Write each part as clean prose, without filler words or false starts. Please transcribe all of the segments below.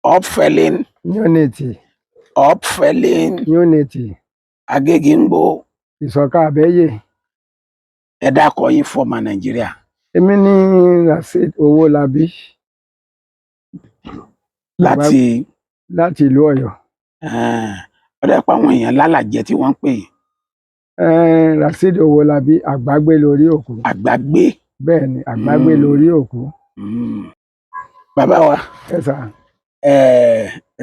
Upfelling. Unity. Upfelling. Unity. Agége ń gbó. Ìṣọ̀kan àbẹ́yè. Ẹ dákọ yín fọmọ Nàìjíríà. Èmi ní Rasheed Owólabí. Láti láti ìlú Ọ̀yọ́. Ọdẹ pa àwọn èèyàn lálàjẹ tí wọ́n ń pè yín. Rasheed Owólabí, àgbágbé lórí òkú. Àgbàgbé. Bẹ́ẹ̀ ni, àgbágbé lórí òkú. Bàbá wa. Ẹ sà.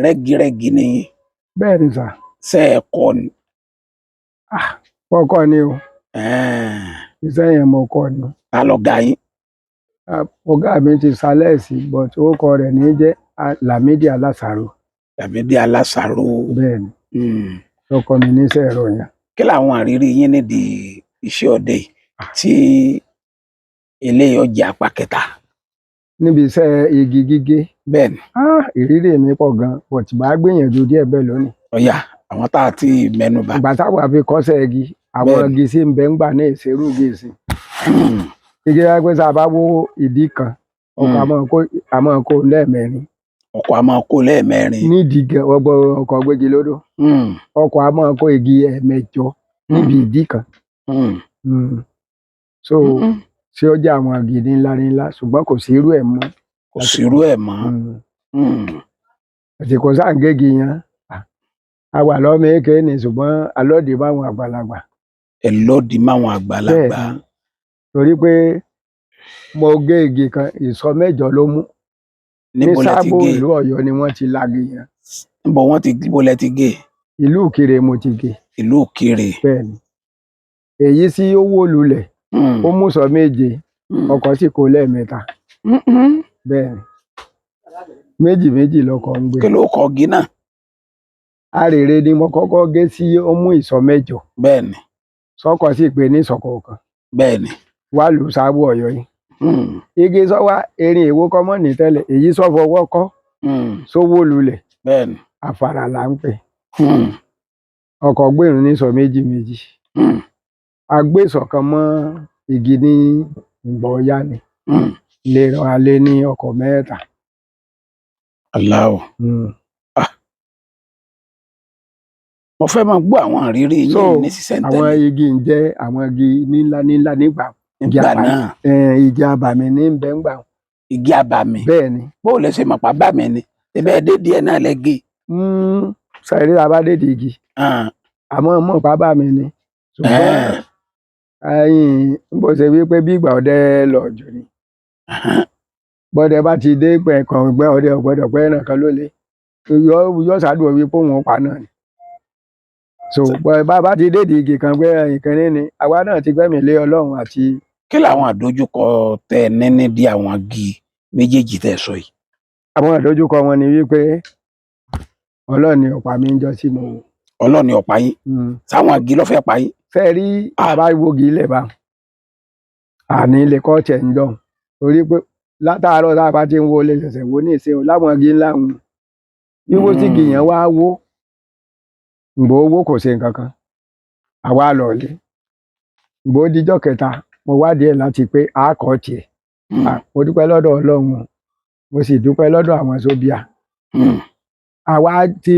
Rẹ́gírẹ́gí ni yín. Bẹ́ẹ̀ ni sà. Ṣé ẹ kọ́ ni? Mo kọ́ ni o. Iṣẹ́ yẹn mo kọ́ ni. Ta lọ̀gá yín? Ọ̀gá mi ti ṣaláìsí, but orúkọ rẹ̀ ní jẹ́ Lámídì Alásàrò. Lámídì Alásàrò. Bẹ́ẹ̀ ni. Ló kọ́ mi níṣẹ́ ẹ̀rọ yẹn. Kí làwọn àrírí yín nídìí iṣẹ́ ọdẹ yìí tí eléyìí ọjà apá kẹta? Níbi iṣẹ́ igi gígé. Bẹ́ẹ̀ ni. Ìrírí mi pọ̀ gan, but màá gbìyànjú díẹ̀ bẹ́ẹ̀ lónìí. Ọ̀yà àwọn tá a ti mẹ́nu bà. Ìgbà táwa fi kọ́ṣẹ́ igi, àwọn igi sì ń bẹ ńgbà ní ìṣerú igi ìsìn. Igi rẹ pé tá a bá wó ìdí kan, ọkọ̀ a máa kó lẹ́ẹ̀mẹrin. Ọkọ̀ a máa kó lẹ́ẹ̀mẹrin. Nídìí gan, ọgbọ́n ọkọ̀ gbégi lódò. Ọkọ̀ a máa kó igi ẹ̀ẹ̀mẹjọ níbi ìdí kan. So ṣé ó jẹ́ àwọn igi ní ńlá ńlá, ṣùgbọ́n kò sí irú ẹ̀ mọ́. Kò sí irú ẹ̀ mọ́. Àsìkò sáà ń gégi yẹn, a wà lọ́mọ èké ni, ṣùgbọ́n alọ́dì báwọn àgbàlagbà. Ẹ lọ́ọ̀dì máwọn àgbàlagbà. Bẹ́ẹ̀ ni, torí pé mo gé igi kan, ìsọ̀ mẹ́jọ ló mú. Ní Níbo lẹ ti Sábò gé? ìlú Ọ̀yọ́ ni wọ́n ti lagi yẹn. Níbo wọ́n ti, níbo lẹ ti gé? Ìlú Ìkirè mo ti gé. Ìlú Ìkirè. Bẹ́ẹ̀ ni. Èyí tí ó wó lulẹ̀, ó mú ìsọ̀ méje, ọkọ̀ sì kó lẹ́ẹ̀mẹ́ta. Bẹ́ẹ̀ ni. Méjì méjì lọkọ̀ ń gbé. Kí ló kọ igi náà? Arèrè ni mo kọ́kọ́ gé sí, ó mú ìsọ̀ mẹ́jọ. Bẹ́ẹ̀ ni. Sọ́kọ̀ sì pé ní ìsọ̀ kọ̀ọ̀kan. Bẹ́ẹ̀ ni. Wá lù Sábò Ọ̀yọ́ yìí. Igi sọ́wá erin èwo kọ́ mọ́ ní tẹ́lẹ̀, èyí sọ́ fọwọ́ kọ́, sówó lulẹ̀. Bẹ́ẹ̀ ni. Àfàrà là ń pè. Ọkọ̀ gbèrún ní ìsọ̀ méjì méjì. A gbé ìsọ̀ kan mọ́ igi ní ìgbà ọ̀yá ni. Lè rọ alẹ́ ní ọkọ̀ mẹ́ta. Aláwọ̀. Mo fẹ́ máa gbọ́ àwọn àrírí yín ní sísẹ̀ntẹ̀lé. Àwọn igi ń jẹ́ àwọn igi nílá nílá nígbà. Nígbà náà. Igi abàmì ní ń bẹ ń gbà. Igi abàmì. Bẹ́ẹ̀ ni. Bó o lè ṣe mọ̀ pa bàmì ni? Ibẹ̀ dé díẹ̀ náà lẹ gé. Sọ̀rọ̀ tá a bá dé di igi. Àmọ́ mọ̀ pa bàmì ni. Ṣùgbọ́n ẹyin bó ṣe wí pé bí ìgbà ọdẹ lọ jù ni. Bọ́dẹ bá ti dé pẹ̀ kàn gbẹ́ ọdẹ ọ̀gbọ́dọ̀ pẹ́ ẹran kan ló lé. Yọ ṣáàdùn wí pé òun pa náà ni. So bá bá ti dé di igi kan pé ìkíní ni, àwa náà ti gbẹ́mìí lé Ọlọ́run àti. Kí làwọn àdójúkọ tẹ ní nídìí àwọn igi méjèèjì tẹ sọ yìí? Àwọn àdójúkọ wọn ni wípé Ọlọ́run ni ọ̀pá mi ń jọ sí mo wò. Ọlọ́run ni ọ̀pá yín. Sáwọn igi ló fẹ́ pa yín. Fẹ́ rí àbá wogi ilẹ̀ bá àní lè kọ́ tiẹ̀ ń jọ torí pé látàárọ̀ tá a bá ti ń wo lè ṣẹ̀ṣẹ̀ wo ní ìsìn láwọn igi ńlá wọn. Wíwó tí igi yẹn wá wó, ǹgbò owó kò ṣe nǹkan kan, àwa lọ lé. Ǹgbò díjọ́ kẹta mo wádìí ẹ̀ láti pé a kọ́ tiẹ̀. Mo dúpẹ́ lọ́dọ̀ Ọlọ́run, mo sì dúpẹ́ lọ́dọ̀ àwọn sóbíà. Àwa ti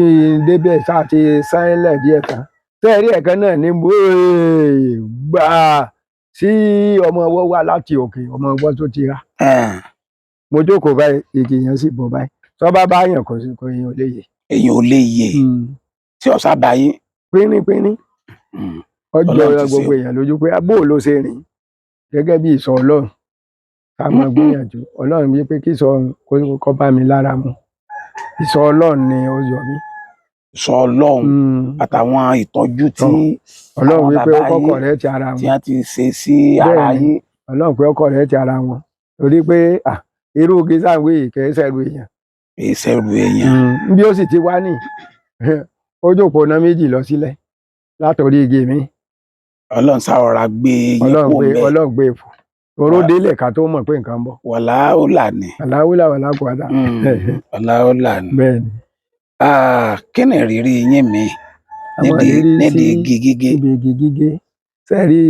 débẹ̀ sá ti sẹ́lẹ̀ díẹ̀ tán. Sẹ́ẹ̀rí ẹ̀kan náà ni mo gbà sí ọmọ ọwọ́ wá láti òkè, ọmọ ọwọ́ tó ti rà. Mo jókòó báyìí, igi yẹn sì bọ̀ báyìí. Tọ́ bá bá yàn kò sí, kò èèyàn ò lè yè. Èèyàn ò lè yè. Tí ọ̀sá bá yín. Pínrín-pínrín. Ọjọ́ gbogbo èèyàn lójú pé bó ló ṣe rìn gẹ́gẹ́ bí ìsọ̀ Ọlọ́run. Ká máa gbìyànjú. Ọlọ́run wí pé kí ìsọ̀ kó bá mi lára mu. Ìsọ̀ Ọlọ́run ni ó yọ mí. Ìsọ̀ Ọlọ́run àtàwọn ìtọ́jú tí Ọlọ́run wí pé ó àwọn bàbá kọ́kọ́ yín rẹ̀ ti ara wọn. tí wọ́n ti ṣe sí ara yín. Ọlọ́run pé ọkọ rẹ̀ ti ara wọn. Torí pé irú igi sáwé yìí kì í ṣẹrù èèyàn. Kì í ṣẹrù èèyàn. Bí ó sì ti wá ní, ó jókòó ná méjì lọ sílẹ̀ látòrí igi mi. Ọlọ́run sáwọ́ra gbé yín kó mẹ́. Ọlọ́run gbé fò. Toró délẹ̀ ká tó mọ̀ pé nǹkan ń bọ̀. Wàláhùlà ni. Wàláhùlà wàlá kùwàtà. Wàláhùlà ni. Bẹ́ẹ̀ ni. Kí ni ìrírí yín mi nídìí igi gígé? Níbi igi gígé. Sẹ́ẹ̀rí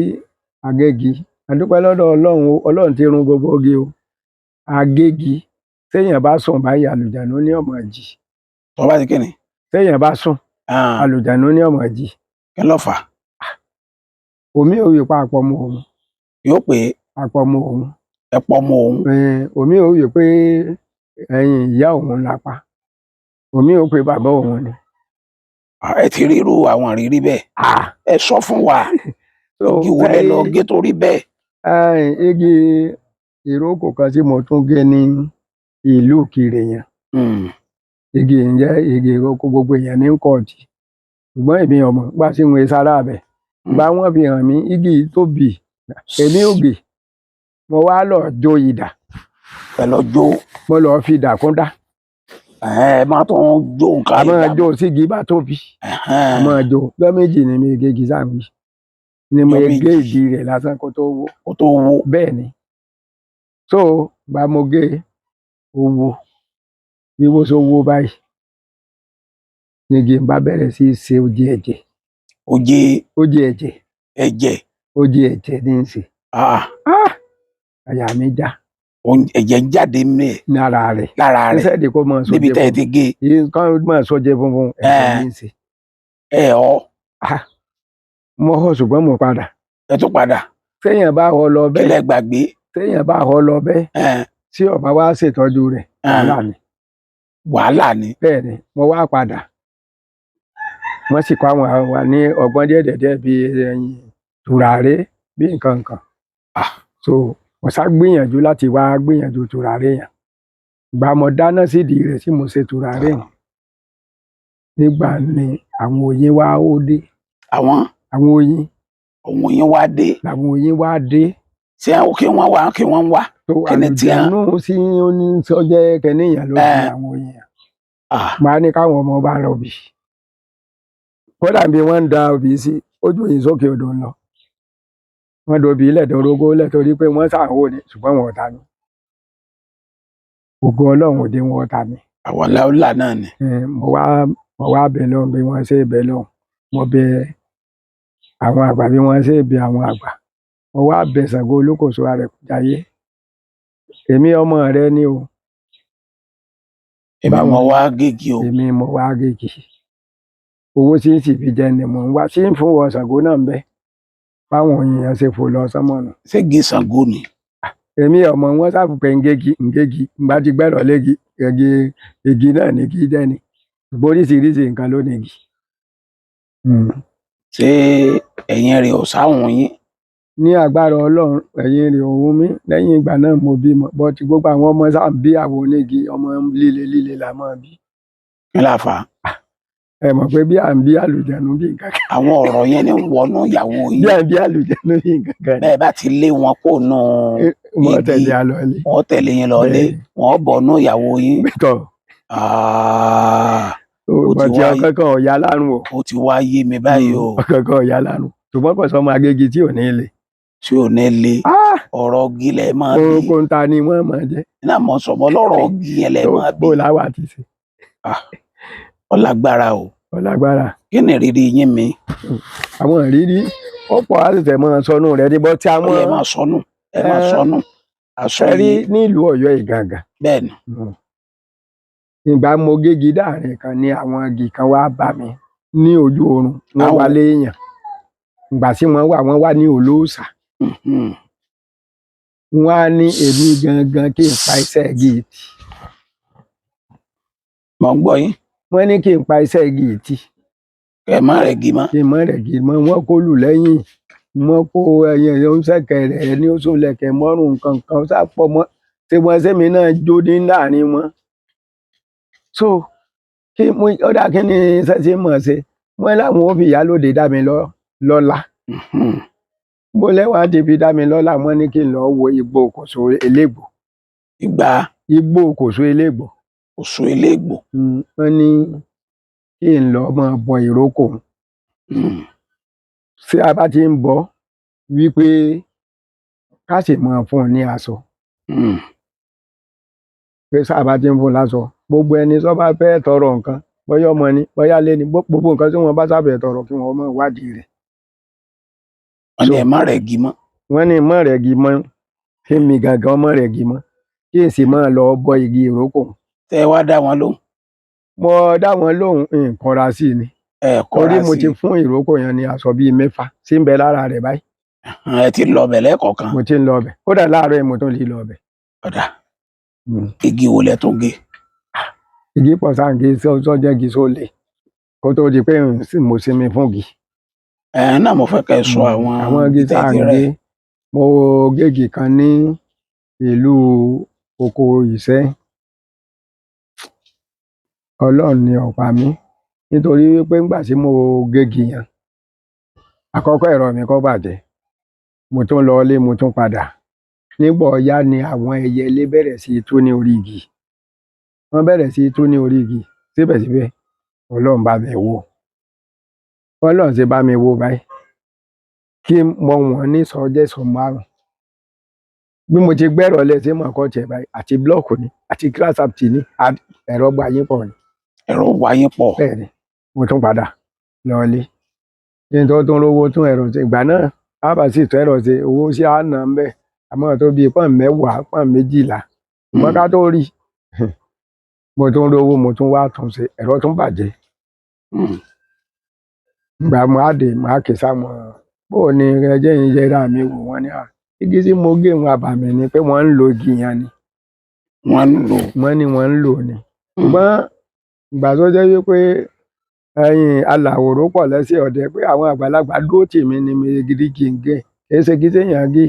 àgégi? A dúpẹ́ lọ́dọ̀ Ọlọ́run o, Ọlọ́run ti run gbogbo igi o. Àgégi téèyàn bá sùn báyìí àlùjànnú ní ọmọ jì. Tó bá ti kíni. Téèyàn bá sùn, Ah, àlùjànnú ní ọmọ jí. Kí ló fà á? Omi ò wí pa àpọ̀ mọ́ òun. Yóò pé àpọ̀ mọ́ òun. Ẹ pọ̀ mọ́ òun. Omi ò wí pé ẹ̀yìn ìyá òun lápá, omi ò pé bàbá òun ni. Ah, ẹ ti rí irú àwọn ìrírí bẹ́ẹ̀? Ẹ sọ fún wa. So, igi wo lẹ lọ gé torí bẹ́ẹ̀? Igi ìrókò kan tí mo tún gé ní ìlú Ìkirè yẹn, igi yìí ń jẹ́ igi ìrókò, gbogbo èèyàn ní kọ́ọ̀tì, ṣùgbọ́n èmi ọmọ gbà tí wọn sára bẹ̀ gbà wọ́n fi hàn mí igi yìí tóbi, èmi ò gé, mo wá lọ jó idà. Ẹ lọ jó. Mo lọ fi idà kún dá. Ẹ máa tún jó nǹkan. A máa ìdá. jó sígi bá tóbi, a máa jó lọ méjì ni mi gégi sáwí ni mo Lọ́ méjì. Gé ìdí rẹ̀ lásán kó tó wó. Kó tó wó. Bẹ́ẹ̀ ni. So gba mo gé owó wíwó sówó báyìí nígi n bá bẹ̀rẹ̀ sí í ṣe ojú ẹ̀jẹ̀. Oje? Ojú ẹ̀jẹ̀. Ẹ̀jẹ̀? Ojú ẹ̀jẹ̀ ní í ṣe. Ah, Àyà mi já. Ẹ̀jẹ̀ ń jáde ní ẹ̀ Ní ara rẹ̀. Lára rẹ̀. Níṣẹ́ kó máa Níbi sóje tẹ́ ẹ ti gé. Yìí kó máa sóje funfun, ẹ̀jẹ̀ ní í ṣe. Ẹ ọ. Mo họ, ṣùgbọ́n mo padà. Ẹ tún padà. Téèyàn bá họ lọ Kí bẹ́ẹ̀, lẹ gbàgbé? Téèyàn bá họ lọ bẹ́ẹ̀, tí ọba wa ṣètọ́jú rẹ̀, wàhálà ni. Wàhálà ni. Bẹ́ẹ̀ ni, mo wá padà, wọ́n sì kọ́ àwọn wa ní ọgbọ́n díẹ̀ díẹ̀ bíi ẹyin tùràrí bí nǹkan kan. So mo sá gbìyànjú láti wá gbìyànjú tùràrí yẹn, ìgbà mo dáná sídìí rẹ̀ tí mo ṣe tùràrí yẹn, nígbà ni àwọn oyin wá ó dé. Àwọn? Àwọn oyin. Òun yín wá dé. Làwọn oyin wá dé. Ṣé kí wọ́n wá, kí wọ́n wá? Tó Kí ni tí a- àlùjànnú sí oníṣọjẹ kẹníyàn ló di àwọn oyin yẹn. Màá ní káwọn ọmọ bá lọ bì, kódà bí wọ́n ń da obì sí ojú yìí sókè odò ń lọ, wọ́n dobì ilẹ̀ dorógó lẹ̀ torí pé wọ́n ṣàwò ni, ṣùgbọ́n wọn ò ta mi, ògo Ọlọ́run ò dé, wọn ò ta mi. Àwọn láúlà náà ni. Mo wá bẹ̀ lọ́hùn bí wọ́n ṣe bẹ̀ lọ́hùn, mo bẹ̀ àwọn àgbà bí wọ́n ṣe bẹ̀ àwọn àgbà, mo wá bẹ̀ Ṣàngó Olúkòso Àrẹ̀kúnjayé, èmi ọmọ rẹ ni o. Èmi Báwọn- mo wá gégi o. Èmi mo wá gégi, owó tí ń sì fi jẹ ni mò ń wá sí ń fún wọn, Ṣàngó náà ń bẹ, báwọn èèyàn ṣe fò lọ sánmọ̀nà. Ṣé gi Ṣàngó ni? Èmi ọmọ wọn sábà pé ngégi ngégi ngbà tí gbẹrọ légi igi igi náà ní kí jẹ ni, ṣùgbọ́n oríṣiríṣi nǹkan ló ní igi. Ṣé ẹ̀yin rẹ̀ ò sáwọn yín? Ní agbára Ọlọ́run, ẹ̀yìn rẹ̀ òun mi, lẹ́yìn ìgbà náà mo bímọ, bọ́tí gbogbo àwọn ọmọ sáà ń bí àwọn onígi, ọmọ líle líle là máa bí. Kí la fà á? Ẹ mọ̀ pé bí à ń bí àlùjànnú bí nǹkan kan. Àwọn ọ̀rọ̀ yẹn ní wọnú ìyàwó Bí yín. à ń bí àlùjànnú bí nǹkan kan ni. Bẹ́ẹ̀ bá ti lé wọn kó nù, Wọ́n igi. Tẹ̀lé àlọ́ ilé. Wọ́n tẹ̀lé yín lọ lé. Bẹ́ẹ̀. Wọ́n bọ̀ nú ìyàwó yín. Tọ̀. Ah, Ó ti Bọ̀tí ọ̀kankan ọ̀yà lárùn o. Ó ti wá yé mi báyìí o. Ọ̀kankan ọ̀yà lárùn, ṣùgbọ́n kò sọmọ agégi tí ò ní le. Tí ò ní le. Ọ̀rọ̀ igi lẹ̀ máa bí. Orúkọ ń ta ni wọ́n máa jẹ́. Iná mọ̀ sọ̀mọ́ lọ́rọ̀ igi yẹn lẹ̀ máa bí. Bó láwà ti ṣe. Ọlágbára o. Ó lágbára. Kí ni ìrírí yín mi? Àwọn ìrírí ó pọ̀, á sì tẹ̀ mọ́ sọnù rẹ̀ ní bọ́ tí Ó àwọn yẹ máa sọnù, ẹ máa sọnù aṣọ rí yìí. Nílùú Ọ̀yọ́ Ìgàngàn. Bẹ́ẹ̀ ni. Ìgbà mo gégi dáàrin kan ní àwọn igi kan wá bá mi ní ojú oorun, wọ́n wá léèyàn, ìgbà tí wọ́n wà, wọ́n wá ní olóòṣà. Wọ́n á ní èmi gangan kí n pa iṣẹ́ igi yìí tì. Mọ̀ ń gbọ́ yín. Wọ́n ní kí n pa iṣẹ́ igi yìí tì. Kẹ́ ẹ má rẹ̀ gi mọ́. Kí n mọ́ rẹ̀ gi mọ́. Wọ́n kó lù lẹ́yìn, wọ́n kó ẹyin ẹ̀yọ ń ṣẹ̀kẹ̀rẹ̀ ẹni ó sùn lẹ̀kẹ̀ mọ́rùn nǹkan kan sápọ̀ mọ́ ṣé wọ́n sẹ́mi náà jó ní láàrin wọn. So kí mo ọ̀dà, kí ni iṣẹ́ tí mo ṣe? Wọ́n láwọn ò fi ìyálòde dá mi lọ́lá. Bó lẹ́wọ̀n á ti fi dá mi lọ́lá? Wọ́n ní kí n lọ́ọ́ wo igbó kòso elégbò. Ìgbà Igbó kòso elégbò. Oṣù elégbò. Wọ́n ní kí n lọ́ọ́ máa bọ ìrókò. Tí a bá ti ń bọ wípé ká sì máa fún un ní aṣọ, pé sáà bá ti ń fún un láṣọ, gbogbo ẹni tó bá fẹ́ tọrọ nǹkan, bóyá ọmọ ni, bóyá lé ní, gbogbo nǹkan tí wọ́n bá sábẹ̀ tọrọ, kí wọ́n máa wádìí rẹ̀. Wọ́n ní ẹ má rẹ̀ gi mọ́. Wọ́n ní mọ́ rẹ̀ gi mọ́, kí mi gangan mọ́ rẹ̀ gi mọ́, kí n sì máa lọ bọ igi ìrókò. Tẹ́ ẹ wá dá wọn lóhùn? Mo dá wọn lóhùn nkọra sí i ni. Ẹ Torí kọra mo sí ti fún ìrókò yẹn ní aṣọ bíi 6 sí ń bẹ lára rẹ̀ báyìí. Ẹ ti lọ bẹ̀ lẹ́ẹ̀kọ̀ọ̀kan. Mo ti ń lọ ọbẹ̀, kódà láàárọ̀ yìí mo tún lè lọ ọbẹ̀. Ọ̀dà, igi wo lẹ tún gé? Igi pọ̀ sáǹgì sọ́jẹ́ igi sólè kó tó di pé mo sinmi fún igi. Ẹ náà mo fẹ́ kẹ́ ẹ sọ àwọn Àwọn igi tẹ́ tá à ti ń rẹ́. gé, mo gégi kan ní ìlú oko Ìṣẹ́. Ọlọ́run ni ọ̀pá mi, nítorí wípé ńgbà tí mo gégi yẹn, àkọ́kọ́ ẹ̀rọ mi kọ́ bàjẹ́, mo tún lọ ilé, mo tún padà. Nígbà ọ̀yá ni àwọn ẹyẹlé bẹ̀rẹ̀ sí í tú ní orí igi. Wọ́n bẹ̀rẹ̀ sí í tú ní orí igi. Síbẹ̀síbẹ̀ Ọlọ́run bá mi wò. Ọlọ́run ṣe bá mi wò báyìí, kí mo wọ̀n ní sọjẹ́sọ 5. Bí mo ti gbẹ́rọ̀ lẹ̀ sí mọ̀ kọ́ tiẹ̀ báyìí, àti búlọ́ọ̀kù ni, àti gírásáptì ni, ẹ̀rọ gba yín pọ̀ ni. Ẹ̀rọ wà yín pọ̀. Bẹ́ẹ̀ ni, mo tún padà lọ ilé. Kí n tó tún rówó tún ẹ̀rọ ṣe, ìgbà náà á bá sì tún ẹ̀rọ ṣe, owó sí á nà ń bẹ̀. Àmọ́ tó bíi pọ́n 10, pọ́n 12. Ṣùgbọ́n ká tó rí, mo tún rówó, mo tún wá tún ṣe, ẹ̀rọ tún bàjẹ́. Ìgbà mo á dé, mo á ké sáwọn. Bó o ní ẹjẹ́ yín yẹra mi wò, wọ́n ní à. Igi tí mo gé wọn àbàmì ni pé wọ́n ń lo igi yẹn ni. Wọ́n ń lò. Wọ́n ní wọ́n ń lò ni. Ṣùgbọ́n ìgbà tó jẹ́ wípé ẹ̀yin alàwòró pọ̀ lẹ́sẹ̀ ọ̀dẹ pé àwọn àgbàlagbà dúró tì mí ni mi gidi kì í gé. Kì í ṣe kí téèyàn gé.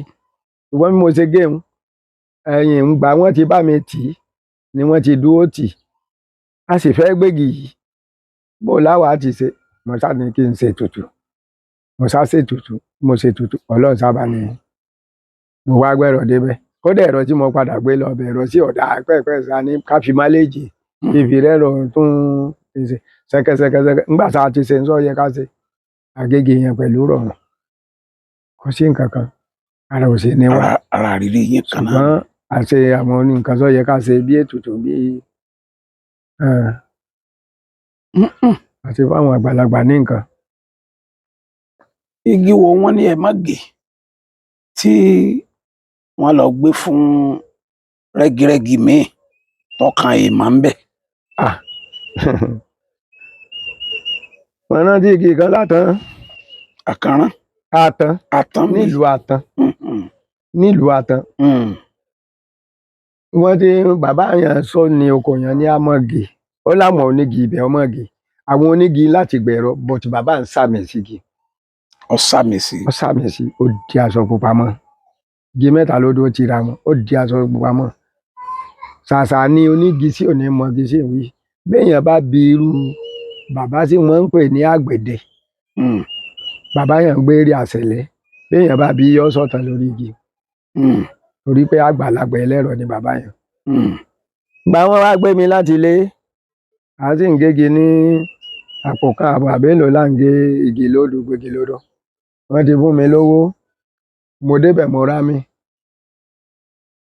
Ṣùgbọ́n bí mo ṣe gé hun, ẹ̀yin ìgbà wọ́n ti bá mi tì í ni wọ́n ti dúró tì. A sì fẹ́ gbégi yìí. Bó láwàá ti ṣe, mo sá ní kí n ṣe ètùtù. Mo sá ṣe ètùtù, mo ṣe ètùtù, Ọlọ́run sábà ní. Mo wá gbẹ́rọ̀ débẹ̀. Kódà ẹ̀rọ tí mo padà gbé lọ bẹ̀, ẹ̀rọ sí ọ̀dà pẹ́ẹ́pẹ́ẹ́ sá ní ká fi máléèjì fífi rẹ́rọ̀ tún ṣe ṣẹ́kẹ́ṣẹ́kẹ́ṣẹ́kẹ́. Nígbà tá a ti ṣe ń sọ yẹ ká ṣe àgége yẹn pẹ̀lú rọrùn. Kò sí nǹkan kan, ara ò sì ní wá. Ara àrírí yín kan náà. Ṣùgbọ́n a ṣe àwọn nǹkan tó yẹ ká ṣe bí ètùtù bí àti fáwọn àgbàlagbà ní nǹkan. Igi wo wọ́n ní ẹ má gé tí wọ́n lọ gbé fún rẹ́gírẹ́gí míì tọkàn èèmọ̀ ń bẹ̀? Ah. Mo rántí igi kan látàn. Àkànrán. Àtàn. Àtàn mi. Nílùú Àtàn. Nílùú Àtàn. Wọ́n ti bàbá yẹn sọ ní oko yẹn ní Amọ̀gé. Ó láwọn onígi ibẹ̀ ọmọge. Àwọn onígi láti gbẹ̀rọ, but bàbá ń sàmì sígi. Ó sàmì sí. Ó sàmì sí, ó di aṣọ pupa mọ́. Igi 3 ló dúró tira wọn, ó di aṣọ pupa mọ́. Ṣàṣà ni onígi sí òní mọ̀gí sí ìwí. Béèyàn bá bi irú bàbá tí wọ́n ń pè ní àgbẹ̀dẹ. Bàbá yẹn ń gbé eré àṣẹlẹ̀. Béèyàn bá bi yọ́ sọ̀tàn lórí igi. Torí pé àgbàlagbà ẹlẹ́rọ ni bàbá yẹn. Ìgbà wọn wá gbé mi láti ilé, a sì ń gégi ní àpò kan àbọ̀ àbélò là ń gé igi lódò, gbégi lódò. Wọ́n ti fún mi lówó, mo débẹ̀ mo rá mi.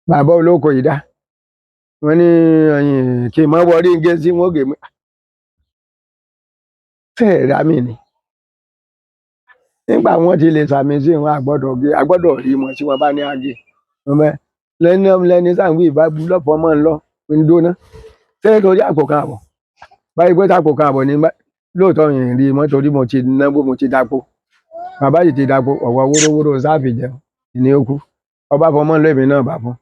Bàbá olóko yìí dá. Wọ́n ní ẹ̀yìn kí n má wọrí ń gé sí wọn gé mi. Ṣé ẹ rá mi ni? Nígbà wọ́n ti lè sàmì sí wọn, a gbọ́dọ̀ gé, a gbọ́dọ̀ rí wọn tí wọ́n bá ní a gé. Wọ́n bá lẹ́ni lẹ́ni sáà ń wí ìbá lọ́pọ̀ mọ́ ń lọ, ń dóná. Ṣé torí àpò kan àbọ̀? Báyìí pé àpò kan àbọ̀ ni lóòótọ́ ìrìn rí mọ́ torí mo ti ná bó mo ti dáko. Bàbá yìí ti dáko, ọ̀wọ́ wórówóró sáàfì jẹun, ìní ó kú. Ọba fọmọ́ ń lọ èmi náà bá fún.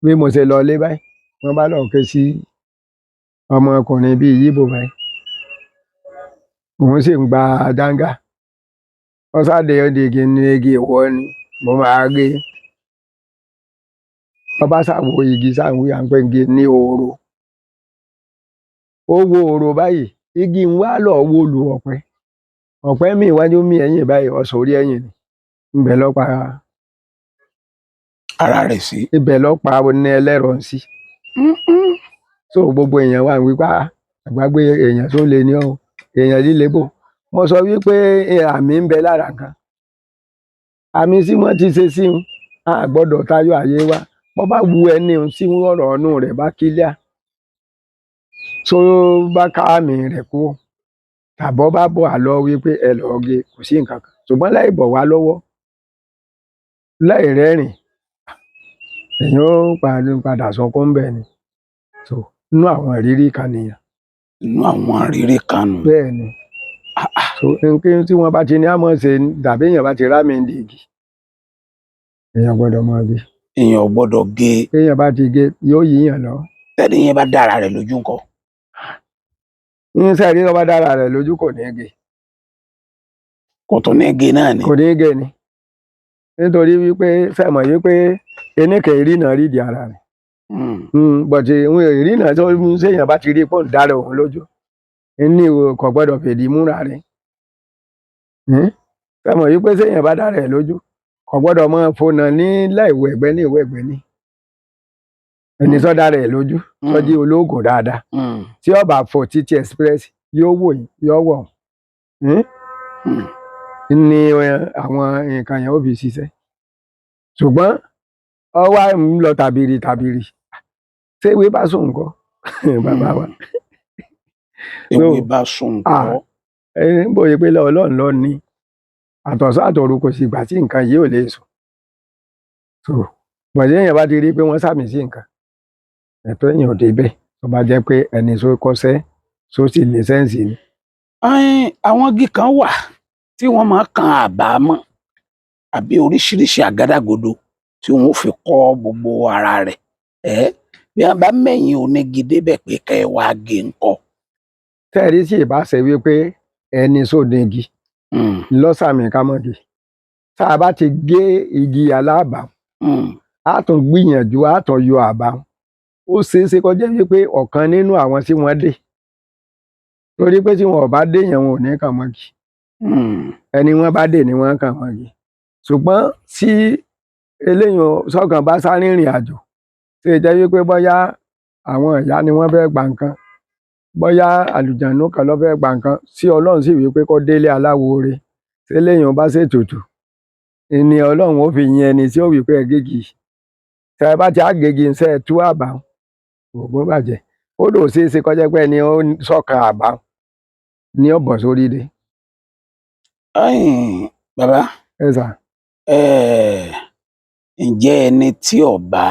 Bí mo ṣe lọ ilé báyìí, wọ́n bá lọ ké sí ọmọkùnrin bíi Yíbò báyìí. Òun sì ń gba dáńgá. Wọ́n sáde ó di igi ní igi ìwọ ni mo máa gé. Ọba ṣàwò igi sáwò à ń pè igi ní ooro. Ó wo ooro báyìí, igi ń wá lọ wó lu ọ̀pẹ. Ọ̀pẹ mi iwájú mi ẹ̀yìn báyìí, ọ̀sán orí ẹ̀yìn ni. Ibẹ̀ lọ pa ara rẹ̀ sí. Ibẹ̀ lọ pa ní ẹlẹ́rọ sí. So gbogbo èèyàn wà wípé àgbàgbé èèyàn tó le ní ọ́, èèyàn líle bò. Mo sọ wípé àmì ń bẹ lára kan. Àmì tí wọ́n ti ṣe sí un, a gbọ́dọ̀ tayọ àyè wa. Bó bá wu ẹni un tí ọ̀rọ̀ ọ̀nù rẹ̀ bá kílíà, tó bá ká àmì rẹ̀ kú, tàbí ó bá bọ̀ àlọ́ wípé ẹ lọ gé, kò sí nǹkan kan. Ṣùgbọ́n láì bọ̀ wá lọ́wọ́, láì rẹ́rìn, èèyàn ó padà sọkún bẹ́ẹ̀ ni. So nínú àwọn ìrírí kan nìyẹn. Inú àwọn àrírí kan nù. Bẹ́ẹ̀ ni. So nǹkan tí wọ́n bá ti ní àmọ́ ṣe tàbí èèyàn bá ti rá mi dì igi, èèyàn gbọ́dọ̀ máa gé. Èèyàn ò gbọ́dọ̀ gé. Téèyàn bá ti gé, yóò yíyàn lọ. Tẹ́ni yẹn bá dára rẹ̀ lójú ńkọ́? Ń sẹ́ẹ̀rí, tó bá dára rẹ̀ lójú, kò ní gé. Kò tún ní gé náà ni. Kò ní gé ni, nítorí wípé sẹ́mọ̀ wípé eníkè ìrìnà rídìí ara rẹ̀. But ìwọ̀n ìrìnà tó ń séèyàn bá ti rí pọ̀ ń dára òun lójú ní kò gbọ́dọ̀ fèdí múra rẹ̀. Sẹ́mọ̀ wípé séèyàn bá dára ẹ̀ lójú, kò gbọ́dọ̀ máa fònà ní láìwò ẹ̀gbẹ́ ní ìwò ẹ̀gbẹ́ ní ẹni tó dára ẹ̀ lójú, tó jẹ́ olóògùn dáadáa, tí ó bá fò títí express, yóò wò yín, yóò wọ̀. Ní àwọn nǹkan yẹn ó fi ṣiṣẹ́, ṣùgbọ́n ọ wá ń lọ tàbìrì tàbìrì, ṣé ìwé bá sùn ńkọ́, bàbá wa? Ewé bá sùn ńkọ́? Ẹni ń bòye pé Ọlọ́run ló ní àtọ̀sán àtòru, kò sì gbà tí nǹkan yìí ò lè sùn. So bọ̀dé èèyàn bá ti rí i pé wọ́n sàmì sí nǹkan, ẹ̀tọ́ èèyàn ò débẹ̀, tó bá jẹ́ pé ẹni tó kọ́ṣẹ́ tó sì ní sense ni. Àwọn igi kan wà tí wọ́n máa kan àbámọ̀ àbí oríṣiríṣi àgádágodo tí wọ́n ó fi kọ́ gbogbo ara rẹ̀. Ẹ́ bí wọ́n bá mẹ́yìn onígi débẹ̀ pé kẹ́ ẹ wá gé ńkọ́? Tẹ́ẹ̀rí sì bá ṣe wípé ẹni sóde igi lọ́sàmì kámọ́gì, tá a bá ti gé igi alábàá, á tún gbìyànjú, á tún yọ àbá. Ó ṣeé ṣe kó jẹ́ wípé ọ̀kan nínú àwọn tí wọ́n dé, torí pé tí wọn ò bá dé yẹn, wọn ò ní kàn mọ́gì. Ẹni wọ́n bá dé ni wọ́n kàn mọ́gì. Ṣùgbọ́n tí eléyìí sọ̀kan bá sáré rìnrìn àjò, ṣe jẹ́ wípé bóyá àwọn ìyá ni wọ́n fẹ́ gba nǹkan, bóyá àlùjànnú kan ló fẹ́ gba nǹkan, tí Ọlọ́run sì wípé kó délé aláwo re, tí eléyìí bá ṣètùtù ni Ọlọ́run ó fi yin ẹni tí ó wí pé ẹ gégi. Tẹ ẹ bá ti á gégi ń sẹ́ ẹ tú àbá, ògùn bàjẹ́. Ó lò ṣeé ṣe kó jẹ́ pé ẹni ó sọ̀kan àbá ni ó bọ̀ sórí dé. Bàbá, ẹ sà. Ǹjẹ́ ẹni tí ó bá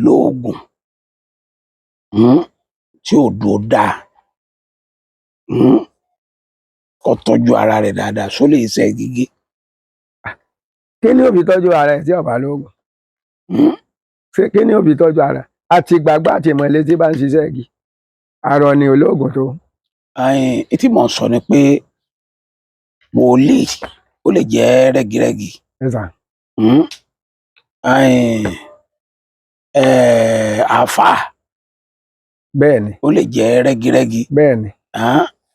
lóògùn tí ò dúró dáa, kó tọ́jú ara rẹ̀ dáadáa, ṣó lè ṣe gígé? Kí ni ó fi tọ́jú ara ẹ̀ tí ó bá lóògùn? Ṣé kí ni ó fi tọ́jú ara àti gbàgbọ́ àti ìmọ̀lẹ́ tí bá ń ṣiṣẹ́ igi àrọ̀ ni olóògùn tó? Tí mò ń sọ ni pé wòlíì ó lè jẹ́ rẹ́girẹ́gi. Ẹ sà. Àáfàá Bẹ́ẹ̀ ni. ó lè jẹ́ rẹ́girẹ́gi. Bẹ́ẹ̀ ni.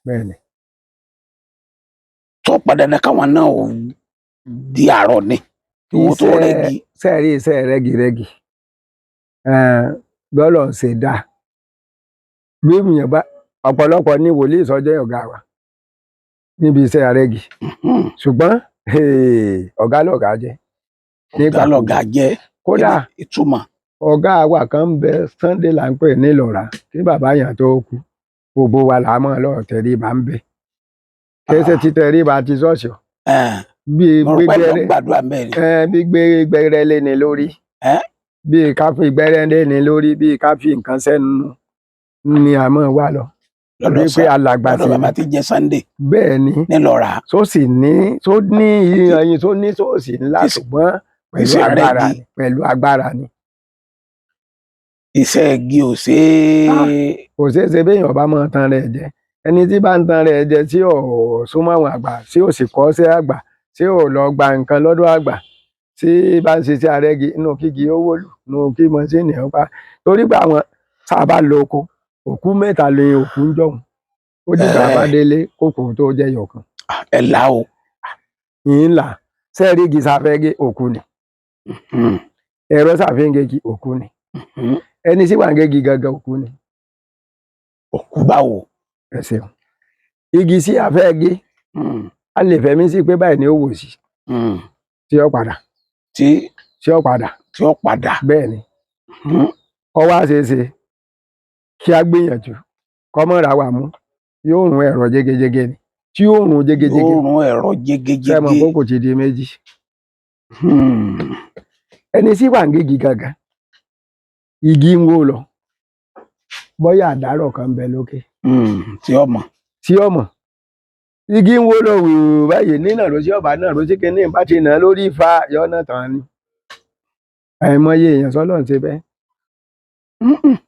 Bẹ́ẹ̀ ni. Tó padà dandan káwọn náà ò di àárọ̀ ni kí wọ́n tó rẹ́gi. Sẹ́ẹ̀rí iṣẹ́ rẹ́girẹ́gi bọ́lọ̀ ń ṣe dáa bí èèyàn bá ọ̀pọ̀lọpọ̀ ní wòlíì sọjọ́ ọ̀gá wa níbi iṣẹ́ rẹ́gì, ṣùgbọ́n ọ̀gá lọ̀gá jẹ́. Ọ̀gá lọ̀gá jẹ́. Kódà ìtumọ̀. Ọ̀gá wa kan ń bẹ, Sunday là ń pè nílọ́ra, kí bàbá yẹn tó kú, gbogbo wa là á mọ̀ lọ́ọ̀ tẹríba ń bẹ, kì í ṣe ti tẹríba ti ṣọ́ọ̀ṣì o. Bí Mo rò pé lọ gbígbẹ́rẹ́ gbàdúrà ń bẹ́ẹ̀ ni. Bí gbé gbẹ́rẹ́ lé ni lórí, bí ká fi gbẹ́rẹ́ lé ni lórí, bí ká fi nǹkan sẹ́nu ni a máa wà lọ Lọ́dọ̀ torí pé alàgbà lọ́dọ̀ sí bàbá ni. tí jẹ́ Sunday Bẹ́ẹ̀ ni. nílọ́ra. Tó sì ní tó ní ẹyin tó ní ṣọ́ọ̀ṣì ńlá, ṣùgbọ́n pẹ̀lú Iṣẹ́ agbára rẹ́gí. ni, pẹ̀lú agbára ni. Iṣẹ́ igi ò ṣe é. Kò ṣeé ṣe béèyàn bá máa tan rẹ̀ jẹ. Ẹni tí bá ń tan rẹ̀ jẹ, tí ò súnmọ́ àwọn àgbà, tí ò sì kọ́ sí àgbà, tí ò lọ gba nǹkan lọ́dọ̀ àgbà, tí bá ń ṣiṣẹ́ arẹ́gi, inú kígi ó wòlù, inú kí mọ́ṣíìnì ó pa, torí pé àwọn tá a bá lọ oko, òkú mẹ́ta lè òkú ń jọ̀hún, ó dìgbà bá délé kókò tó jẹ́ yọ̀kan. Ẹ là o. Yìí ń là sẹ́ẹ̀rí igi sáfẹ́gẹ́ òkú ni, ẹ̀rọ sáfẹ́gẹ́ òkú ni, ẹni tí wà ń gégi gangan òkú ni. Òkú báwo? Ẹ ṣeun. Igi sí afẹ́ gé, a lè fẹ̀mí sí pé báyìí ni ó wò sí, tí ó padà tí tí ó padà. Tí ó padà. Bẹ́ẹ̀ ni. Ọ wá ṣeé ṣe kí a gbìyànjú kọ́mọ́ra wà mú, yóò rún ẹ̀rọ jégéjégé ni, tí yóò rún jégéjégé. Yóò rún ẹ̀rọ jégéjégé. Sẹ́mọ̀ kókò ti di méjì. Ẹni tí wà ń gégi gangan, igi ń wó lọ, bóyá àdárọ̀ kan ń bẹ lókè. Tí ọmọ. Sí ọmọ igi ń wó lọ wùú báyìí nínà ló sí ọba náà ló sí kinní bá ti nà lórí fa yọ̀nà tán ni. Àìmọye èèyàn sọ́lọ́ ń ṣe bẹ́ẹ̀.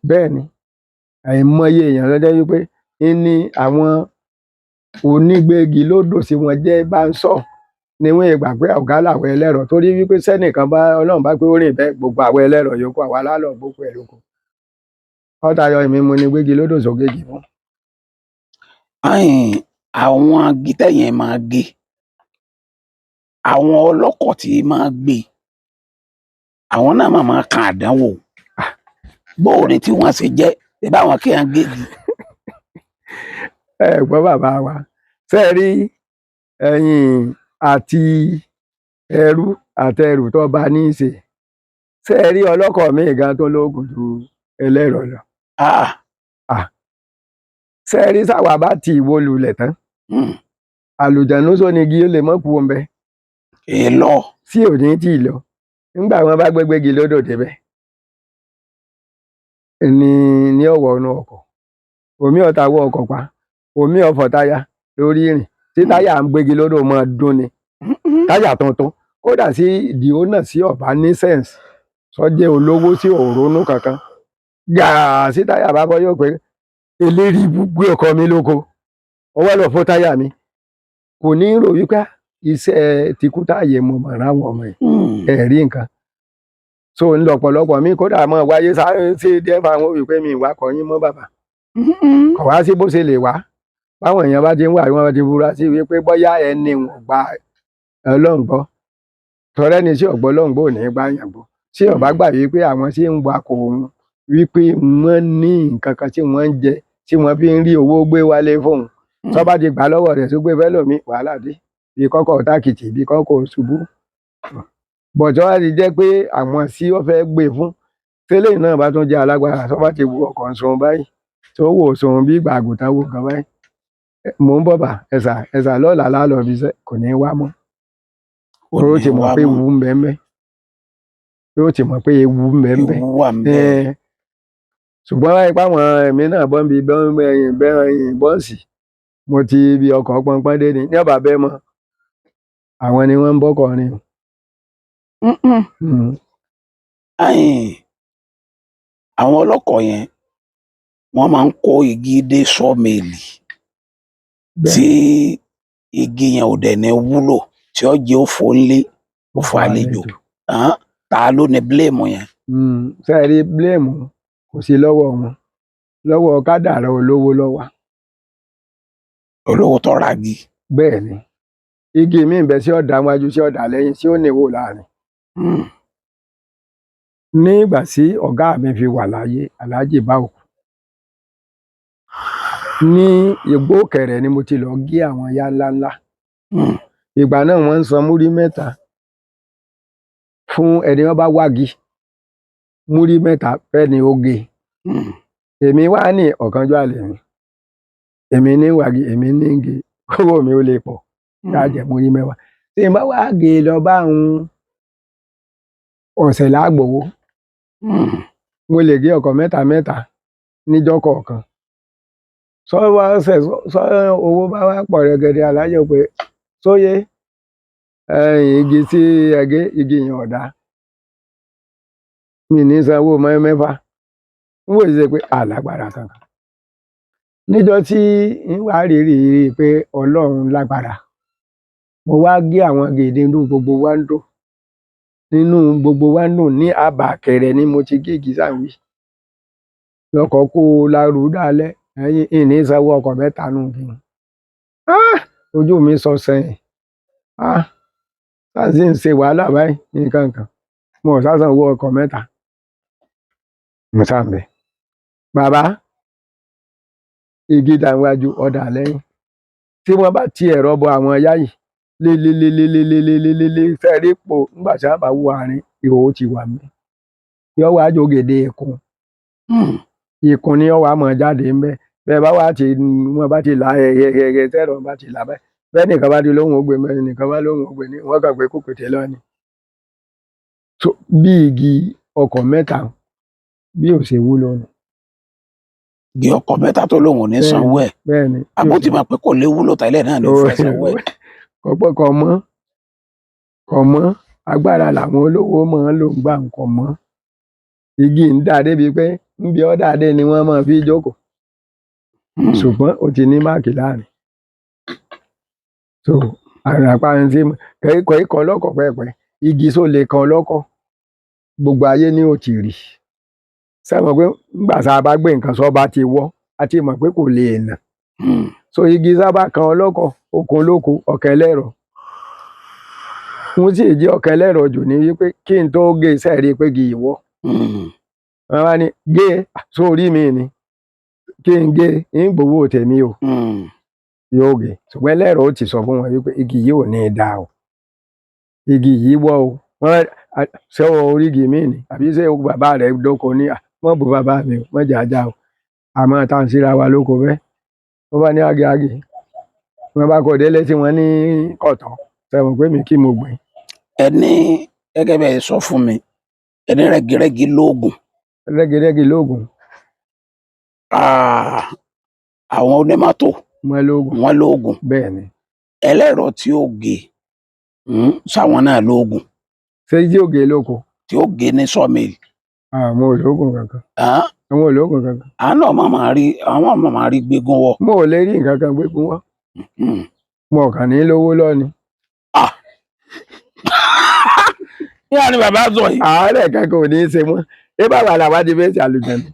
Bẹ́ẹ̀ ni, àìmọye èèyàn ló jẹ́ wípé ń ní àwọn onígbégi lódò sí wọn jẹ́ bá ń sọ ni wọ́n gbà pé ọ̀gá làwọn ẹlẹ́rọ, torí wípé sẹ́nìkan bá Ọlọ́run bá pé ó rìn bẹ́ẹ̀, gbogbo àwọn ẹlẹ́rọ yòókù àwa lálọ́ gbogbo ẹ̀ lóko. Ọ̀tayọ̀ èmi mo ní gbégi lódò sógégi fún. Àwọn igi tẹ́yìn máa gé, àwọn ọlọ́kọ̀ tí máa gbé, àwọn náà máa máa kan àdánwò. Bóò ni tí wọ́n ṣe jẹ́, ṣe báwọn kí wọ́n gégi. Ẹ gbọ́ bàbá wa, ṣé ẹ rí ẹ̀yin àti ẹrú àtẹrù tó bá ní í ṣe, ṣé ẹ rí ọlọ́kọ̀ míì gan tó lóògùn ju ẹlẹ́rọ lọ. Ṣé ẹ rí sáwà bá ti ìwo lulẹ̀ tán, àlùjànnú sónigi ó lè mọ́ kú òun bẹ́ẹ̀. Èèlọ. Sí òní tí ì lọ nígbà wọn bá gbégbégi lódò débẹ̀ ní ní ọ̀wọ́ inú ọkọ̀, omi ọ̀tá wọ ọkọ̀ pa, omi ọ̀fọ̀ táyà lórí ìrìn tí táyà ń gbégi lódò máa dún ni, táyà tuntun. Kódà sí ìdìó náà sí ọ̀bá ní sẹ́ǹsì sọ́jẹ́ olówó sí òrónú kankan gàá sí táyà bá bọ́ yóò pé eléri gbé ọkọ̀ mi lóko, ọwọ́ lọ fọ́ táyà mi. Kò ní rò wípé iṣẹ́ tìkú táyè mo mọ̀ ráwọn ọmọ yìí ẹ̀rí nǹkan so ń lọ̀pọ̀lọpọ̀ mi. Kódà mọ̀ wáyé sáré sí dẹ́fà wọn wípé mi ìwà kọ́ yín mọ́ bàbá, kò wá sí bó ṣe lè wá. Báwọn èèyàn bá ti ń wà wọ́n ti fura sí wípé bóyá ẹni wọn gba Ọlọ́run gbọ́, tọrẹ́ ni sí ọ̀gbọ́ Ọlọ́run gbọ́ ò ní gbà yàn gbọ́, sí ọ̀bá gbà wípé àwọn tí ń wakọ̀ òun wípé wọ́n ní nǹkan kan tí wọ́n ń jẹ tí wọ́n fi ń rí owó gbé wálé fóun, tó bá ti gbà lọ́wọ́ rẹ̀ tó gbé fẹ́ lómi wàhálà dé, bí kọ́kọ́ tákìtì bí kọ́kọ́ ṣubú. Bọ̀tọ́ wá ti jẹ́ pé àwọn tí ó fẹ́ gbé fún tẹ́lẹ̀ náà bá tún jẹ́ alágbára, tó bá ti wo ọkọ̀ ń sun báyìí tó wò sun bí ìgbà àgùntàn wo nǹkan báyìí, mò ń bọ̀ bà ẹ̀sà ẹ̀sà lọ́la lálọ́ fi iṣẹ́ kò ní í wá mọ́. Ó ti mọ̀ pé ewu ń bẹ ńbẹ̀, yóò ti mọ̀ pé ewu ń bẹ ńbẹ̀. Ewu wà ńbẹ̀. Ṣùgbọ́n láì pa àwọn ẹ̀mí náà bọ́ ń bi bọ́ǹsì, mo ti ibi ọkọ̀ pọnpọ́n dé ni ní ọ̀bà bẹ́ẹ̀ mọ́, àwọn ni wọ́n ń bọ́kọ̀ rìn. Àwọn ọlọ́kọ̀ yẹn wọ́n máa ń kó igi dé sọ́ọ̀mẹ́lì tí igi yẹn ò dẹ̀ ní wúlò, tí ó jẹ́ òfò ńlé òfò àlejò. Ta ló ní bíléèmù yẹn? Ṣé ẹ rí bíléèmù kò sí lọ́wọ́ wọn, lọ́wọ́ kádàrá olówó ló wà. Olówó tó ra igi. Bẹ́ẹ̀ ni, igi mi ń bẹ sí ọ̀dà wájú sí ọ̀dà lẹ́yìn tí ó níwò láàrin. Nígbà tí ọ̀gá mi fi wà láyé, Alhaji Báòkù, ní Igbó Ìkẹrẹ ni mo ti lọ gé àwọn ya ńláńlá. Ìgbà náà wọ́n ń san múrí mẹ́ta fún ẹni wọ́n bá wági, múrí mẹ́ta fẹ́ni ó gé. Èmi wá ní ọ̀kánjúà lèmi, èmi ní wági, èmi ní gé, owó mi ò lè pọ̀ ká jẹ múrí mẹ́wàá. Tí n bá wá gé lọ bá ń ọ̀sẹ̀ lágbowó, mo lè gé ọkọ̀ mẹ́ta mẹ́ta níjọ́ kọ̀ọ̀kan. Sọ wá ṣẹ̀ sọ owó bá wá pọ̀ rẹ̀gẹ̀dẹ̀, aláyọ̀ pé sóyè ẹ̀yìn igi tí ẹ gé igi yẹn ọ̀dà, mi ní sanwó mẹ́fà. N wò ṣe pé alágbára kankan. Níjọ́ tí n wá rí rí pé Ọlọ́run lágbára, mo wá gé àwọn gèdè inú gbogbo wa ń dùn, nínú gbogbo wa ń dùn ní àbá Ìkẹrẹ ni mo ti gé igi sáwí. Lọkọ̀ kó larú dálẹ̀, ẹ̀yìn ìní sanwó ọkọ̀ mẹ́ta nù kí n. Ojú mi sọ sẹ́yìn. Sáà sì ń ṣe wàhálà báyìí nǹkan kan. Mo ò sá sanwó ọkọ̀ mẹ́ta. Mo sá ń bẹ̀. Bàbá, igi dà wájú ọ̀dà lẹ́yìn. Tí wọ́n bá ti ẹ̀rọ bọ àwọn yá yìí lélelelelelelelele fẹ́ẹ́ pò nígbà tí wọ́n bá wo àárín ìhòòhò ti wà mí. Yọ wá jògèdè ìkùn. Ìkùn ni ó wá mọ̀ jáde ńbẹ̀. Bẹ́ẹ̀ bá wá ti wọ́n bá ti là ẹ̀yẹ̀yẹ̀yẹ̀ tẹ́rọ bá ti là báyìí. Bẹ́ẹ̀ nìkan bá ti lóhùn ó gbé mẹ́rin, nìkan bá lóhùn ó gbé ní wọ́n kàn pé kó pété lọ ni. So bí igi ọkọ̀ mẹ́ta bí ò ṣe wúlò nù. Igi ọkọ̀ mẹ́ta tó lóun ò ní Bẹ́ẹ̀ni. sanwó ẹ̀. Bẹ́ẹ̀ ni. Àbó ti mọ̀ pé kò lè wúlò tẹ́lẹ̀ náà ló fẹ́ sanwó ẹ̀. Kọ̀pọ̀ kọ̀ mọ́, kọ̀ mọ́, agbára làwọn olówó máa ń lò ń gbà ń kọ̀ mọ́. Igi ń dà débi pé ńbi ọ́ dà dé ni wọ́n máa fi jókòó. Ṣùgbọ́n ó ti ní máàkì láàrin. So àràpá ń ṣe kọ́ ikọ̀ lọ́kọ̀ pẹ́ẹ́pẹ́, igi só lè kan lọ́kọ̀, gbogbo ayé ni ó ti rí. Sẹ́wọ̀n pé ńgbà tá a bá gbé nǹkan sọ́ba ti wọ́, a ti mọ̀ pé kò lè nà. So igi sábà kan ọlọ́kọ̀, okun lóko, ọ̀kẹ́ lẹ́rọ. Mo sì jẹ́ ọ̀kẹ́ lẹ́rọ jù ní wípé kí n tó gé iṣẹ́ rí i pé kì í wọ́. Wọ́n wá ní gé e, sórí mi ni kí n gé e, ń gbowó tèmi o. Yóò gé. Ṣùgbọ́n ẹlẹ́rọ ó ti sọ fún wọn wípé igi yìí ò ní í da o. Igi yìí wọ́ o. Wọ́n ṣé o orígi mi ni àbí ṣé o bàbá rẹ̀ dóko ní à mọ́ bu bàbá mi o, mọ́ jà já o. Àmọ́ tá à ń síra wa lóko bẹ́ẹ̀. Wọ́n bá ní ági ági. Wọ́n bá kọ délé tí wọ́n ní kọ̀tọ́. Sẹ́wọ̀n pé mi kí mo gbìn. Ẹni gẹ́gẹ́ bẹ́ẹ̀ sọ fún mi, ẹni rẹ́girẹ́gi lóògùn. Rẹ́girẹ́gi lóògùn. Ah, àwọn onímọ́tò Wọ́n lóògùn. wọ́n lóògùn. Bẹ́ẹ̀ ni. Ẹlẹ́rọ tí ó gé sáwọn náà lóògùn. Ṣé tí ó gé lóko? Tí ó gé ní sawmill. Àwọn olóògùn kankan. Àwọn olóògùn kankan. Àwọn náà máa máa rí, àwọn máa máa rí gbégún wọ. Mo ò lè rí nǹkan kan gbégún wọ́. Mo kàn ní lówó lọ ni. Kí ni bàbá sọ yìí? Àárẹ̀ kankan ò ní í ṣe wọ́n. Ṣé báwa làwa ti fẹ́ ṣe àlùjànnú?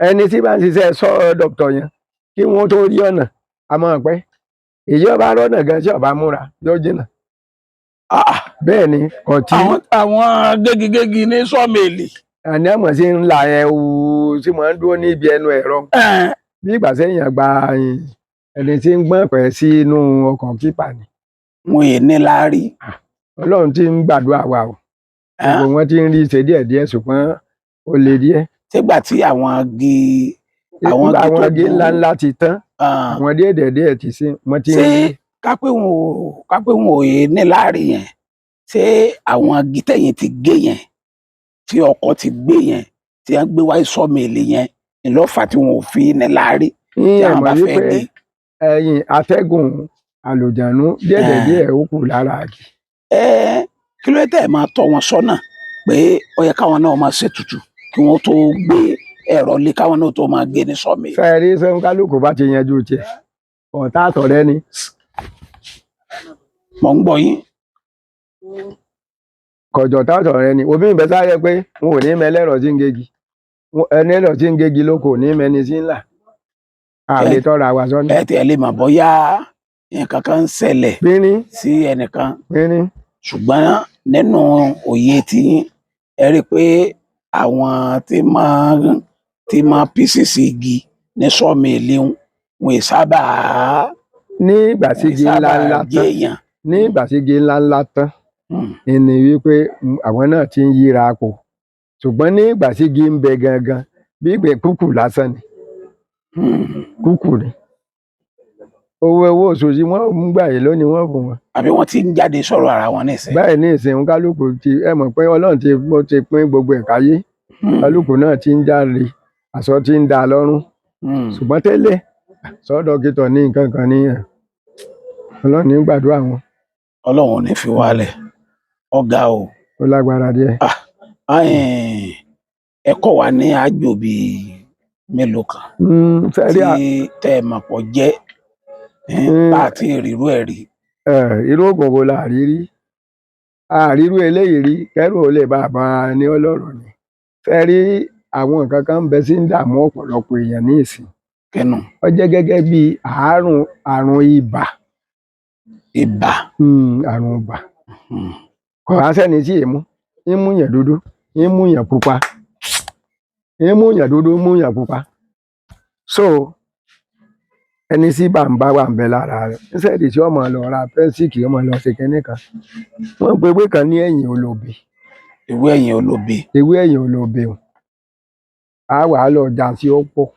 Ẹni tí bá ń ṣiṣẹ́ sọ dọ́kítọ̀ yẹn kí wọ́n tó rí ọ̀nà a máa pẹ́. Èyí ọba rọ́nà gan tí ọba múra yóò jìnnà. Bẹ́ẹ̀ ni kò tí. Àwọn gégigégi ní sawmill. Àní àmọ̀ sí ń la ẹ̀wù tí mo ń dúró níbi ẹnu ẹ̀rọ. Bí ìgbà sẹ́yìn àgbà ẹni tí ń gbọ́n pẹ̀ sí inú ọkọ̀ kípà ni. Wọn è ní láárí. Ọlọ́run ti ń gbàdúrà wa o. Gbogbo wọn ti ń rí ṣe díẹ̀ díẹ̀ ṣùgbọ́n ó le díẹ̀. Sígbà tí àwọn igi àwọn igi ńláńlá ti tán, àwọn díẹ̀ díẹ̀ díẹ̀ ti sí wọn ti ń Ṣé rí. kápẹ́ wọn ò yé ní láárí yẹn, ṣé àwọn igi tẹ̀yìn ti gé yẹn, tí ọkọ̀ ti gbé yẹn, tí wọ́n gbé wáyé sawmill yẹn, ìlọ́fà tí wọn ò fi ní láárí Ní tí àwọn ẹ̀mọ̀ bá fẹ́ wípé gé. ẹ̀yìn atẹ́gùn àlùjànnú díẹ̀ díẹ̀ ó kù lára igi. Kí ló dé máa tọ́ wọn sọ́nà pé ó yẹ káwọn náà máa ṣètùtù kí wọ́n tó gbé ẹ̀rọ lé káwọn náà tó máa gé ní sawmill. Fẹ́ẹ́ rí sẹ́wọ́n kálukú bá ti yanjú tiẹ̀ ọ̀tá àtọ̀rẹ́ ni. Mò ń gbọ́ yín. Kọ̀jọ̀ tá àtọ̀rẹ́ ni òbí ìbẹ́ sáré pé n ò ní mẹ ẹlẹ́rọ tí ń gégi, ẹni ẹlẹ́rọ tí ń gégi lóko ò ní mẹni tí ń là. A lè tọ́ra wa sọ́nà. Ẹ tiẹ̀ lè mọ̀ bóyá nǹkan kan ń ṣẹlẹ̀ sí ẹnìkan. Ṣùgbọ́n nínú òye tí ẹ rí i pé àwọn tí máa písìsì igi ní sawmill wọn ì sábà Ní ìgbà tí igi ńlá ńlá tán, ní ìgbà tí igi ńlá ńlá tán, ìní wípé àwọn náà ti ń yíra pò. Ṣùgbọ́n ní ìgbà tí igi ń bẹ gangan, bí ìgbẹ́ kúkù lásán ni. Kúkù ni. Owó owó oṣù tí wọ́n ń gbà yìí lónìí wọ́n fún wọn. Àbí wọ́n ti ń jáde sọ̀rọ̀ ara wọn nísìnyí. Báyìí ní ìsìn kálukú ti ẹ mọ̀ pé Ọlọ́run ti mo ti pín gbogbo ẹ̀ka yé. Kálukú náà ti ń jáde, aṣọ ti ń da lọ́rùn. Ṣùgbọ́n tẹ́lẹ̀ sọ dókítà ní nǹkan kan ní ẹ̀. Ọlọ́run ní gbàdúrà wọn. Ọlọ́run ò ní fi wálẹ̀. Ọ̀gá o. Ó lágbára díẹ̀. Ẹ kọ́ wa ní àjò bíi mélòó kan tí tẹ́ ẹ mọ̀ pọ̀ jẹ́ bá a ti rírú ẹ̀ rí. Irú oògùn wo la rí rí? Àrírú eléyìí rí, kẹ́rù ò lè bá a bá a ní ọlọ́rọ̀ ni. Fẹ́ rí àwọn nǹkan kan ń bẹ sí ń dààmú ọ̀pọ̀lọpọ̀ èèyàn ní ìsìn. Kẹ́nu. Ó jẹ́ gẹ́gẹ́ bí àrùn ibà. Ibà. Àrùn ibà. Kò wá sẹ́ni tí èémú, ń mú yàn dúdú, ń mú yàn pupa. Ń mú yàn dúdú, ń mú yàn pupa. So ẹni tí bá ń bá wà ń bẹ lára rẹ̀. Níṣẹ́ẹ̀dì tí ọmọ lọ ra pẹ́ńsíìkì, ọmọ lọ ṣe kinní kan. Wọ́n pe ewé kan ní ẹ̀yìn olóbe. Ewé ẹ̀yìn olóbe. Ewé ẹ̀yìn olóbe o. A wà á lọ jà sí ọ̀pọ̀.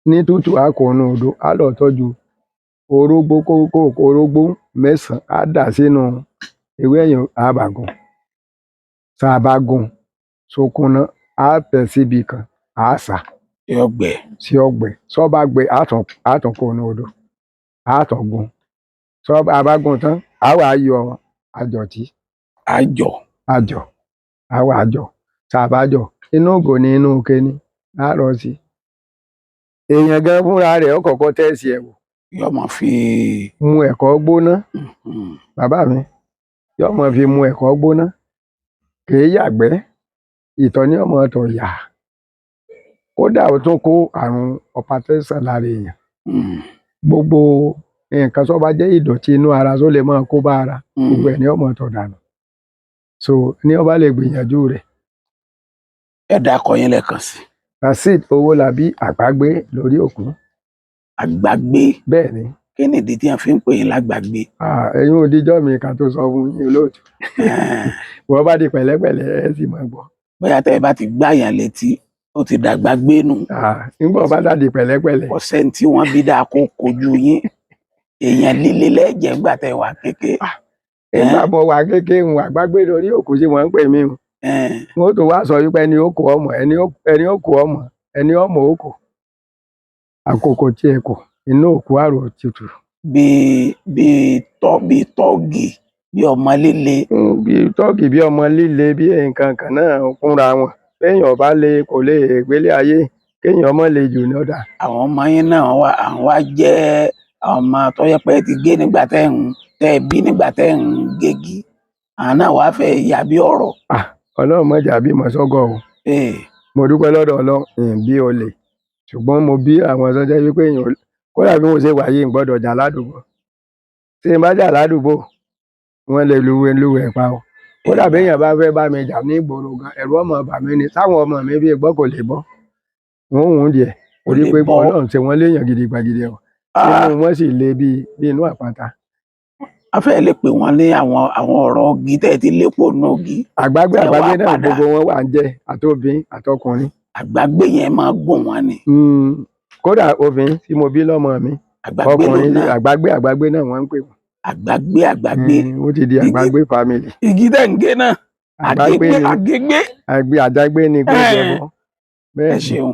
Ní tútù a kò nu odò, a lọ tọ́jú orógbó kókó orógbó mẹ́sàn-án, a dà sínú ewé ẹ̀yìn àbàgùn. Tá a bá gùn, sókúnná, a tẹ̀ síbi kan, a sà. Yóò gbẹ. Sí ọgbẹ sọba gbẹ, àtún kó inú odò, àtún gun. Sọba abágun tán, á wà yọ àjọtí. Àjọ. Àjọ, á wà àjọ. Tá a bá jọ, inú ògò ní inú òkè ni á rọ sí. Èèyàn gan fúnra rẹ̀ ó kọ́kọ́ tẹ̀sí ẹ̀ wò. Yóò máa fi mu ẹ̀kọ́ gbóná. Bàbá mi yóò máa fi mu ẹ̀kọ́ gbóná, kèé yàgbẹ́, ìtọ̀ ní ọmọ tọ̀ yà. Kódà ó tún kó àrùn hypertension lára èèyàn. Gbogbo nǹkan tó bá jẹ́ ìdọ̀tí inú ara tó lè máa kó bá ara, gbogbo ẹ̀ ní ọmọ tọ̀ dànù. So ní ó bá lè gbìyànjú rẹ̀. Ẹ dákọ yín lẹ́ẹ̀kan sí. Rasheed Owólabí Àgbágbé lórí òkú. Àgbágbé. Bẹ́ẹ̀ ni. Kí nìdí tí wọ́n fi ń pè yín lágbàgbé? Ẹ̀yin òdìjọ́ mi kan tó sọ fún yín olóòtú, wọ́n bá di pẹ̀lẹ́pẹ̀lẹ́ ẹ sì máa gbọ́. Bóyá tẹ́ ẹ bá ti gbáyàn létí, ó ti dàgbà gbénu. Nígbà bá dàdí pẹ̀lẹ́pẹ̀lẹ́. Ọ̀sẹ̀ tí wọ́n bí dáa kó kojú yín, èèyàn líle lẹ́jẹ̀ ńgbà tẹ́ wà kéke. Nígbà mo wà kéke ń wà gbàgbé lórí òkú tí wọ́n ń pè mí o. Wọ́n tó wá sọ wípé ẹni ó kó ọmọ, ẹni ó kó ọmọ, ẹni ọmọ ó kó àkókò tí ẹ kò inú òkú àrò tutù. Bíi tọ́ọ̀gì, bíi ọmọ líle. Bíi tọ́ọ̀gì, bíi ọmọ líle, bíi nǹkan kan náà kúnra wọn. Béèyàn ọba lè kò lè gbélé ayé, kéèyàn ọmọ lè jù ní ọ̀dà. Àwọn ọmọ yín náà wá, àwọn wá jẹ́ ọmọ tó yẹ pé ti gé nígbà tẹ́ ń tẹ́ bí nígbà tẹ́ ń gégi, àwọn náà wá fẹ́ yà bí ọ̀rọ̀. Ọlọ́run má jà bímọ sọ́gọ̀ o. Mo dúpẹ́ lọ́dọ̀ Ọlọ́run bí olè, ṣùgbọ́n mo bí àwọn tó jẹ́ wípé èèyàn kódà bí mo ṣe wà yìí ń gbọ́dọ̀ jà ládùúgbò. Tí n bá jà ládùúgbò, wọ́n lè luwẹ̀ pa o. Kódà bí èèyàn bá fẹ́ bá mi jà ní ìgboro gan, ẹ̀rù ọmọ bà mí ni. Táwọn ọmọ mi bí gbọ́ kò lè bọ́, wọ́n ò ń díẹ̀ torí pé Ọlọ́run ṣe wọ́n léèyàn gidi gbàgede o. Inú wọn sì le bí inú àpáta. A fẹ́ lè pè wọ́n ní àwọn ọ̀rọ̀ igi tẹ́ ẹ ti lépo nù igi. Àgbágbé àgbágbé náà gbogbo wọn wà ń jẹ, àtobìn àtọkùnrin. Àgbágbé yẹn máa gùn wọn ni. Kódà obìnrin tí mo bí lọ́mọ mi, ọkùnrin àgbágbé àgbágbé náà wọ́n ń pè wọ́n. Àgbágbé àgbágbé. Ó ti di àgbágbé family. Igi tẹ́ ń gé náà. Àgbágbé àgégbé. Àgbágbé ni kò jẹ́ bọ́. Ẹ ṣeun.